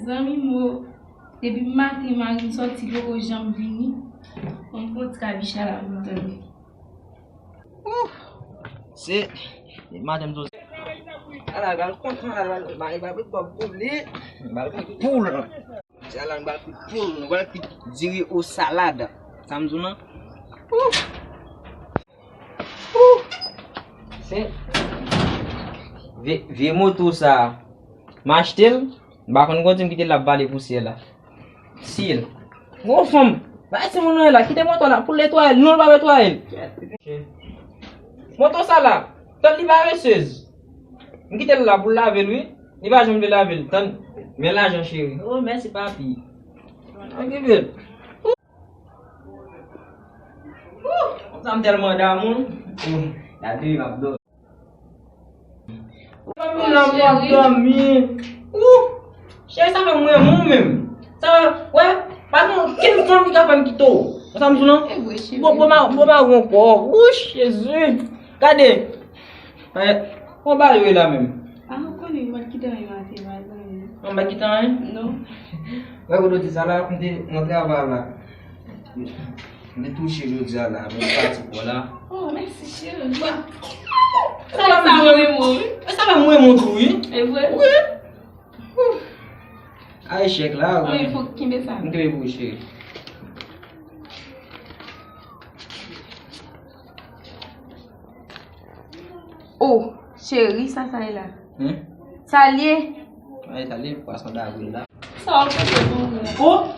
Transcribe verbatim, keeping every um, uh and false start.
Zanmi mo, depi maten mari m sòti poko janm vini. Bon, m pran ti kabicha la pou m tande. Ouf! Se maten m sòti. Ala, bal kontan, ala, bal, bal, bal, bal, boule. Bal kout poul. Se ala, bal kout poul. Nou bal kout diri o salad. Sa m di w nan? Ouf! Ouf! Se vye, vye moto sa. M achte l. M pa konn kote m kite l ap vale pousyè la. Sil. Gwo fanm. Bay timoun nan la. Kite moto la pou l netwaye l. Non, l pa netwaye l. Moto sa la. Tann li paresez. M kite l la pou l lave l, wi. Li pa janm vle lave l. Tann. Men lajan, cheri. Oh, mèsi, papi. Okipe l. Ou, konsa m tèlman damou. Ou, la deri m ap dòmi. Fanmi nan m ap dòmi. Ou, cheri, sa fè m renmen w menm. Sa fè, wè, pa gen okenn fanm ki ka fè m kite w. Konsa m di w non. Bon, bon, ma, bon, ma, ankò. Wouch, Jezi. Gade. Eh, bon bagay yo ye la menm. Ah, ou konnen, mwen kite anyen maten, mwen zanmi. Mwen pa kite anyen? Non. Wè, kote w di sa la, m te nan travay la. M te touche jodi a la, men m pati pran la. Oh, mèsi, cheri. Sa fè m renmen w, wi. Sa fè m renmen w tou, wi. E vre? Wi. A echèk la, wi. Wi, fòk kenbe sa. M kenbe pou ou, cheri. Oh, cheri, sa sa ye la? Hmm? Sa l ye? Ay, sa l ye, pwason davril la. Sa w ap pote pou mwen? Oh,